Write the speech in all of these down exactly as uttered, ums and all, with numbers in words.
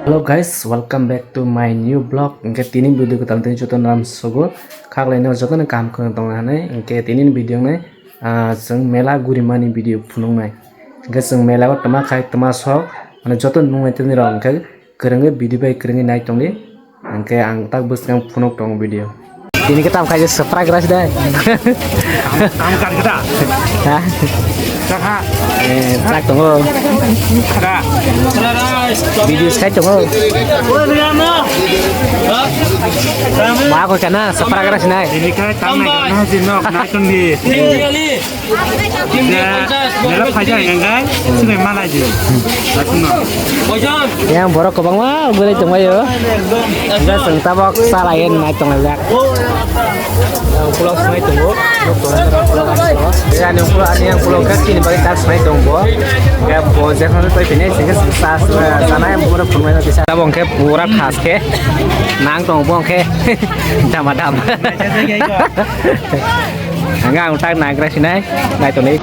Hello guys, welcome back to my new vlog. Hwnkhe tini video kwtal tini joto nam sogo khaklaino joto ni kaham khwna tongna hanai. Hwnkhe tini video nai, ah, chwng mela gurimani video phunuknai. Hwnkhe chwng mela o twma khai twma sok, mane joto nungnai tini rok hwnkhe kwrwngwi video bai kwrwngwi nai tongdi. Hwnkhe ang tak bwskang phunuk tongo video. Tini khe tam khaijak swprak ras dai. Tam kan kita. Ha? Kaka. Eh, tak tongo. Kaka. Video sai tongo. Ma ko kana swprak ras nai. Tini khe tam nai kana jinok nai tongdi. Mela phaijak hwnkhe sini malai di. Yang borok kwbangma ugurwi tongbaio. Hwnkhe chwng tabok salai nai tonglaijak. Yang ukulok swngwi tongo. Yang ukulok, ani yang ukulok khe chini bagwi tak swngwi tongo. Hwnkhe bo jephano twi phini singkhe sa, sa, sanai borok phunukmano kisa. Tabok hwnkhe pura khas khe nang tongo bo hwnkhe dama dama. Ang ang tak nagra sinai, nai tongni.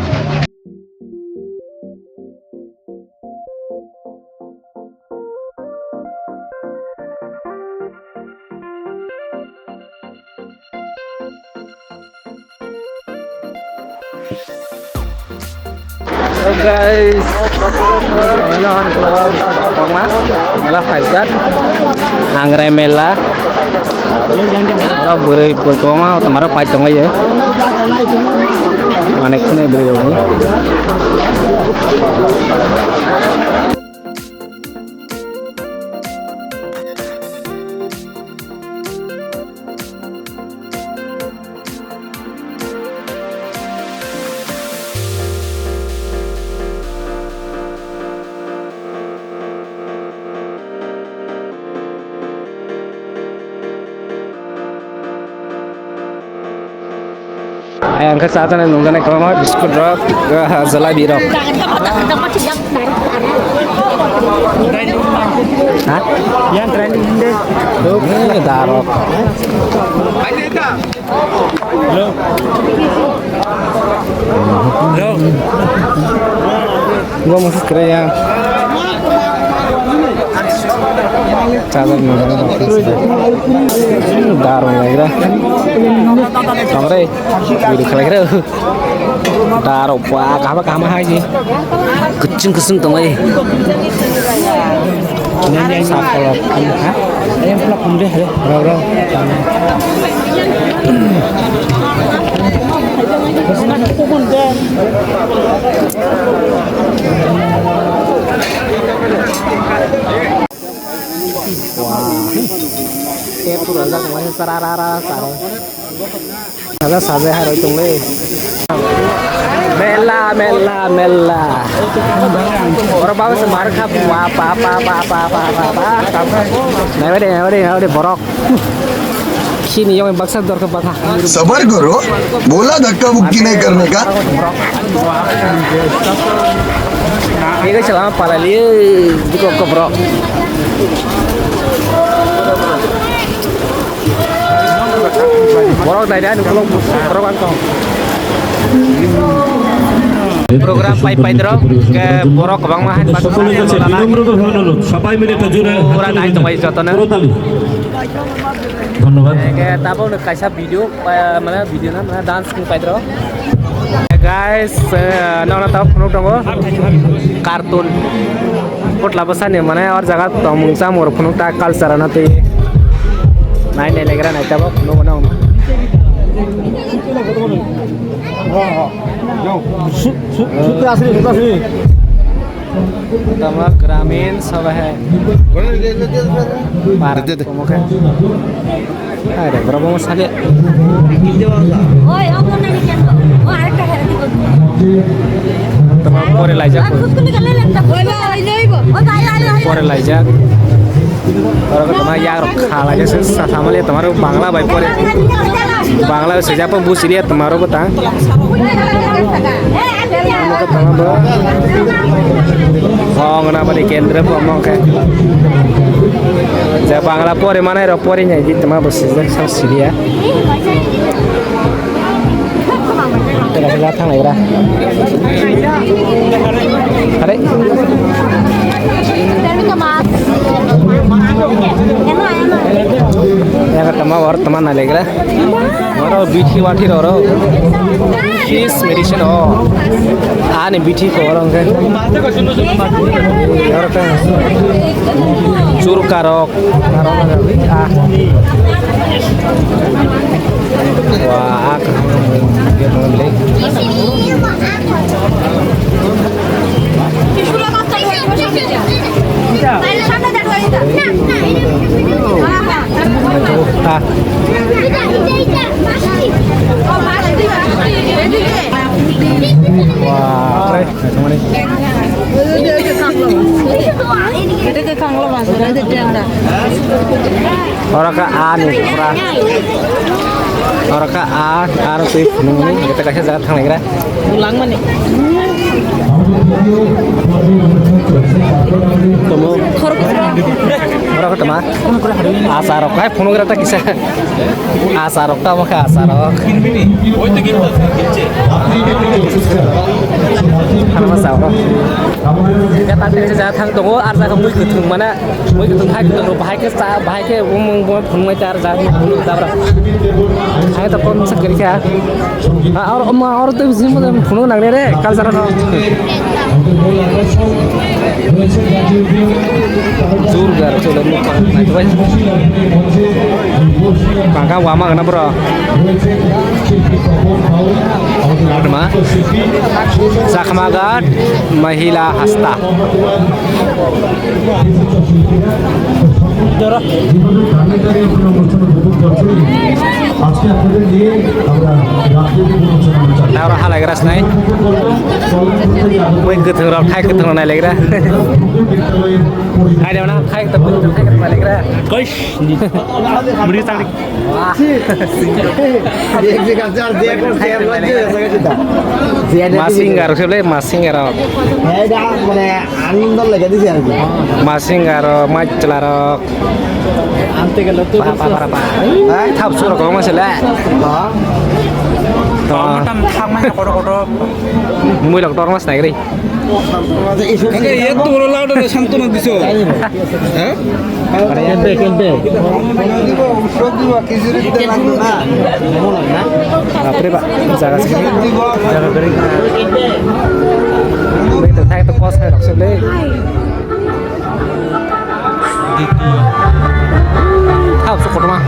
Hello guys. Hello, hello. Tongma. Mela phaijak. Angrai mela. Oro bwrwi bwrwi kwbangma tongmarok pai tonglaio. Mane khwnwi bwrwi rokbo. Ayang khe chajaknai nungjaknai kwbangma biscuit rok, ah, jalebi rok. Ha? Yang trending hindi. Eh, darok. Hello. Hello. Gua masuk kira ya. Sabar nih. Darong lagi dah. Tongre. Video khalai kira. Darok ba kaham kaham hai ji. Kucing kucing tong ai. Sap kolor. Ha? Ayam pula kumde hale. Rau rau. Wah. Tep pura jak mai sara ra ra sara. Saja saja hai roi tongle. Mela mela mela. Oro baba se mar kha pa pa pa. Nai bade nai bade nai bade borok. Sini yong baksa dor kha bakha. सबर करो, बोला धक्का मुक्की नहीं करने का। Ini ke selama pala liu di kok bro. Borok dai dai borok ang tong. Program pai pai dro ke borok kwbangma hai সকলের কাছে বিনম্রভাবে অনুরোধ, সবাই মিলে একটা জোরে pura nai tong bai jotono. ধন্যবাদ। Ke tabok no kaisa video, pa-, mane video na, mane dance ni paidro. Guys, eh, nokna tabok phunuk tongo. Cartoon. Potla bwsani mane or jaga tongmung chamung rok phunuk ta culture ano tei. Nai nai legra nai tabok phunuk no. Tama gramin sabha hai. Par komo khe. Are, borok bo salia. Tama pore laijak. Pore laijak. Oro tama yak rok kha laijak se sa thamali tama rok Bangla bai pore. Bangla se japa busilia tama rok ta. Ong na bani kendra bo mo khe. Ja Bangla pore manai rok pore nyai di tama bo sijak sa sidia. Tela tela thang lai ra. Are. Yaga tama war tama nailegra. Oro bithi wathi roro. Kiss medicine o. Ani bithi ko oro hwnkhe. Oro khe churka rok. Ah. Wah, ah. Wah, Oro khe ani pura. Oro khe a, aro twi phunukni, ete kaisa jaga thanglaigra. Langmani. Tomo. Oro khe tama. Asarok hai phunugra ta kisa. Asarok tamo khe asarok. Khana ma sao. Ya ta te ja thang tongo, ar jaga mui kwthwng mana, mui kwthwng hai kwthwng ro bahai khe cha, bahai khe bumung bo phunuk mai ta ar jaga phunuk dabra. Hai ta kon sak kiri kha. A, or ma or te bisi mo phunuk nang ne re, culture no. Jur gar chole mo. Bangka wama gana bro. Rwma Chakmaghat Mahila Hasta. Oro halaigra sinai. Oi kwthwng rok, thai kwthwng rok nailegra. Hai de mana, thai kwthwng, thai kwthwng nailegra. Kois. Mudi tangdi. Wah. Ek jagah jar, je kon, je loi, je jagah jita. Masingar, sebelai masingar. Hei, dah, mane, anando lagi di sini. Masingar, maclar. Ante kalau tu. Pa, pa, pa, pa. Hah? Thap surok, kau masih lah. Hah? Tam, tam, tam, mana, kotor, kotor. Mui lok tor mas naik ri. Oke, ya tuh lo louder santuna diso. Hah? Kente, kente. Bapre ba, jaga sini. Jaga kering. Betul, saya tuh kos saya maksudnya. Thao su kotorma.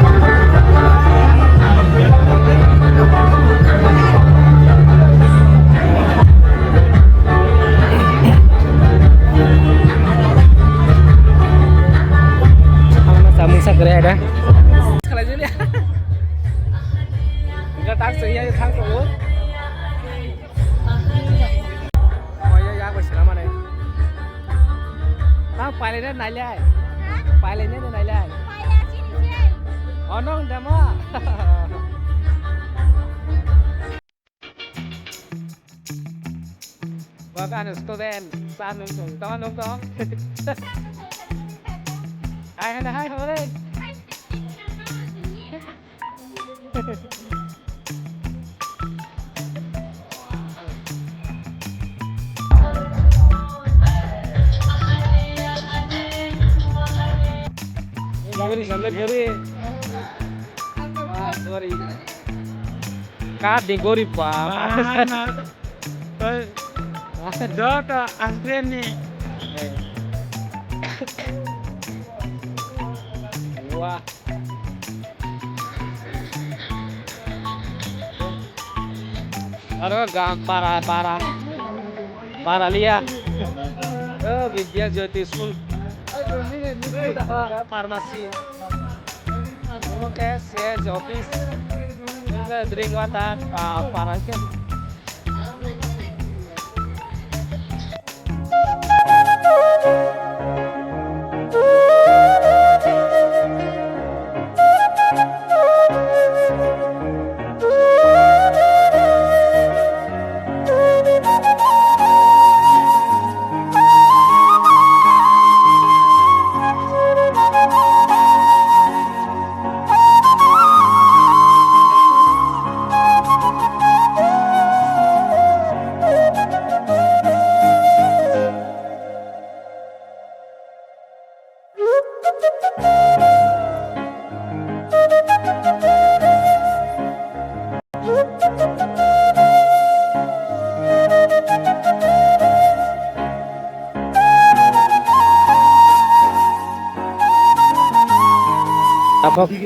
Samung sa kere ada. Khalai juli. Enggak tak sih ya, tak tuh. Oya, ya, bai sila mane. Ta paile ne nailai. Paile ne nailai. Ono dama. Bagan student, sanung tong, tong, tong. Hai, hai, hai, hore. Gari, sambil gari. Ah, sorry. Kadi gori pa. Joto asli ni. Wah. Aro gam para, para. Para liya. Oh, Vidya Jyoti School. Pharmacy. Oke, C S office. Drink water, ah, parang ke.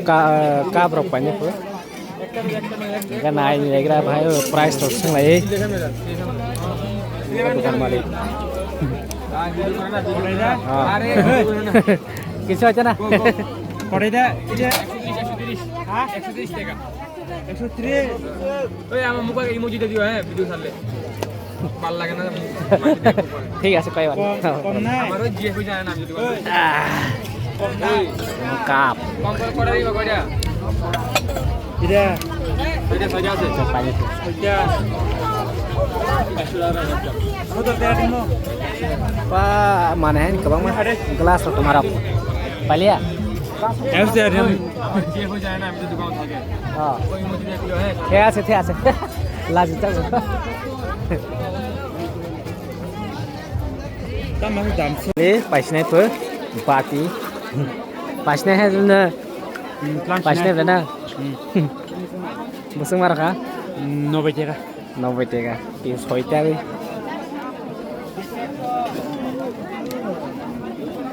Ka-, cup rok painai pho. Hingke nai ni egra bhai, o price rok swnglai. Dukan malik. Ah. Kisu acha na. Korai da, ida. Ekso tris, ekso tris. Ha? Ekso tris. Ekso tris. Oi, ama mukha emoji de diyo, eh, video sale. Bhal lage na, emoji de diyo. ঠিক আছে, koi bhai. কম, কম নাই। আমারও জিএফ হয়ে যায় না, আমি যদি বলি। আহ। কম নাই। কাপ। কম করে, করে দিবা, কয়টা? এটা। ছয়টা, ছয়টা আছে। ছয়টা। কত টাকা দিমু? Ba, mane, kwbangma glass rok tongmarok. Pailiya? Ekso tris. আমার জিএফ হয়ে যায় না, আমি তো দোকান থাকে। হ্যাঁ। ওই মধ্যে দিয়ে দিও, হ্যাঁ। ঠিক আছে, ঠিক আছে। Laji ta. Tamang damsu. Le, paisnai pho, bati. Paisnai hai na. Paisnai bena. Busung mar kha? Nobai teka. Nobai teka. Tin soi ta.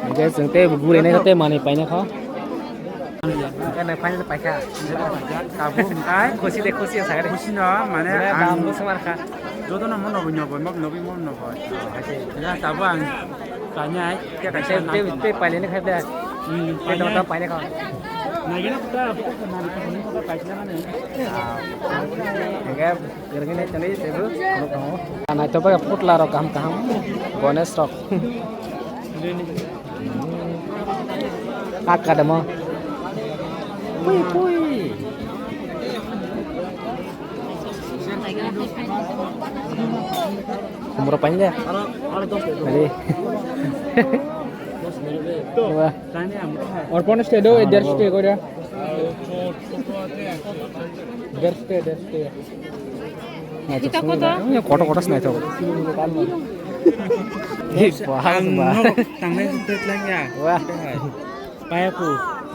Hingke chwng tei guri nai kha tei manui painai kho. Hingke nai final paikha. Tabuk hingkai. Khusi de khusi sakha de. Khusi no mane ang dam bo swmar kha. Joto no mo nobo nobo mo nobo mo nobo. Ya tabuk ang painai. Tei tei pailai nai kha de. Hmm, tei dota painai kho. Nai gana puta puta nai painai kho paikha nai. Hingke Gergini tadi table, kono tongo. Naithok bai putla rok kaham kaham. Ganesh rok. Akka demo. Pui, pui. Kumro pain de. Ari. Wah. Orpon state do, der state ko ya. Der state, der state. Naithok. Ita koto? Koto koto naithok. Hei, bahas, ang bah. Nok tangnai sutret lang ya. Wah. Paya ku.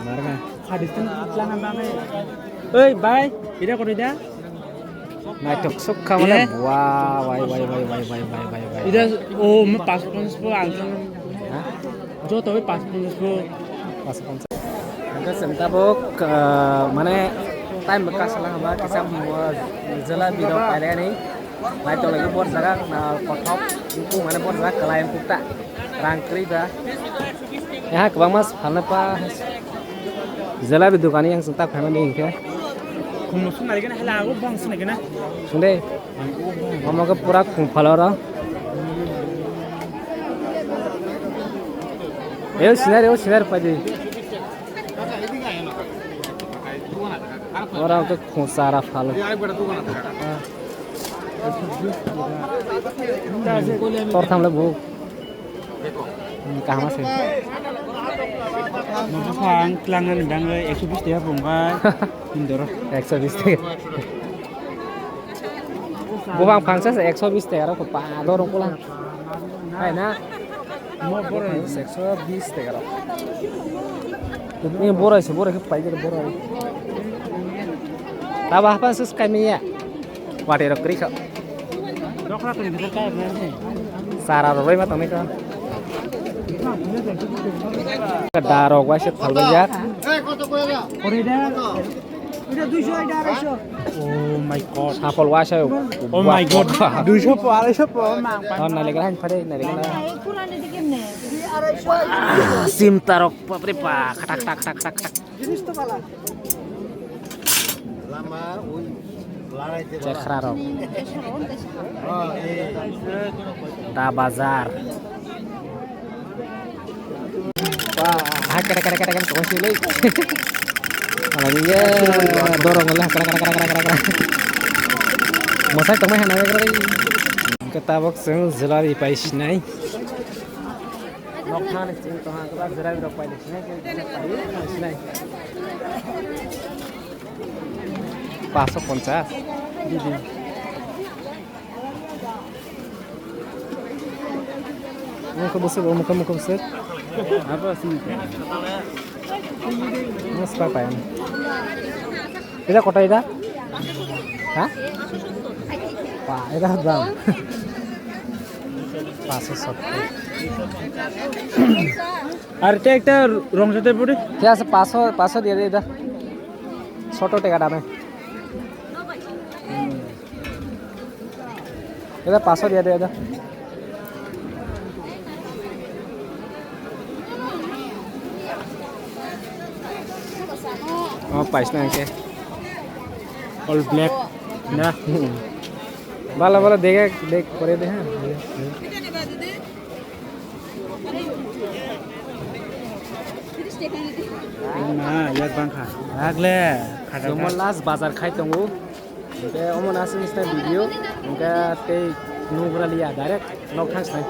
Marga. Hadis tu lang ang bang. Oi, bai. Ida koto ida? Naithok sukha mane. Eh? Wah, wai, wai. Ida, oh, ma pas pons po ang. Ha? Joto bai pas pons po. Pas pons. Hingke chwng tabuk, ah, mane time bo kasalang hwnba kisa mo jelabi rok pailai ani. Naitolai khe bor jaga, ah, kothok, bukung mane bor jaga kwlai wngkuk ta. Rang kwrwi ba. Yaha kwbangma phalna pa jelabi dukani yang chwng tak phaimani hingke. Khumno swnai gana hala ago bang swnai gana. Swnde. Omo khe pura khum phal oro. Eo sinari, eo sinari paidi. Ora ke khosara phalo. Tor thamle bu. Kaham ase. Mabupha ang tlangnani bangwi ekso bish taka pungkha. Hindoro. Ekso bish taka. Buphang phangsa se ekso bish taka rok pa dorong pula. Hai na. Mo borai ekso bish taka rok. Ni borai se borai ke pai ke borai. Taba hapa sus kai miya. Wati rok kri kha. Sara rok bai ma tongni kha. Da rok bai se thal bai jak. Oh my God. Sapol waisa. Oh my God. Duiso po, araisho po, mang pa. Oh, nai lekha, nai lekha. Sim tarok, bapre ba, khatak, tak, tak, tak, tak. Chekra rok. Da bazar. Wah, hai, kere, kere, kere, kere, tongsi lei. Ala ni ye, dorong le, kere, kere, kere, kere, kere. Masai tongmai hana kere. Hingke tabok chwng jelabi pai sinai. Nokthani chwng tongha kebak jelabi rok pai sinai, pai sinai. Paso ponchas. Mukha busuk, mukha, mukha busuk. Apa sih? Mas pa pa. Ida kota ida? Ha? Pa, ida dam. পাঁচশো সত্তর। আর এটা একটা রং সাথে পড়ি। ঠিক আছে, পাঁচশো, পাঁচশো দিয়ে দে এটা। ছোট টাকা দামে। এটা পাঁচশো দিয়ে দে এটা। Oh, pais na ke. All black. Na. Bala bala dega dek pore de ha. Na, yak bang kha. Agle. Jomo last bazar khai tongo. Hingke omo na aswk swnai video, hingke tei nugra liya direct nok thang swnai.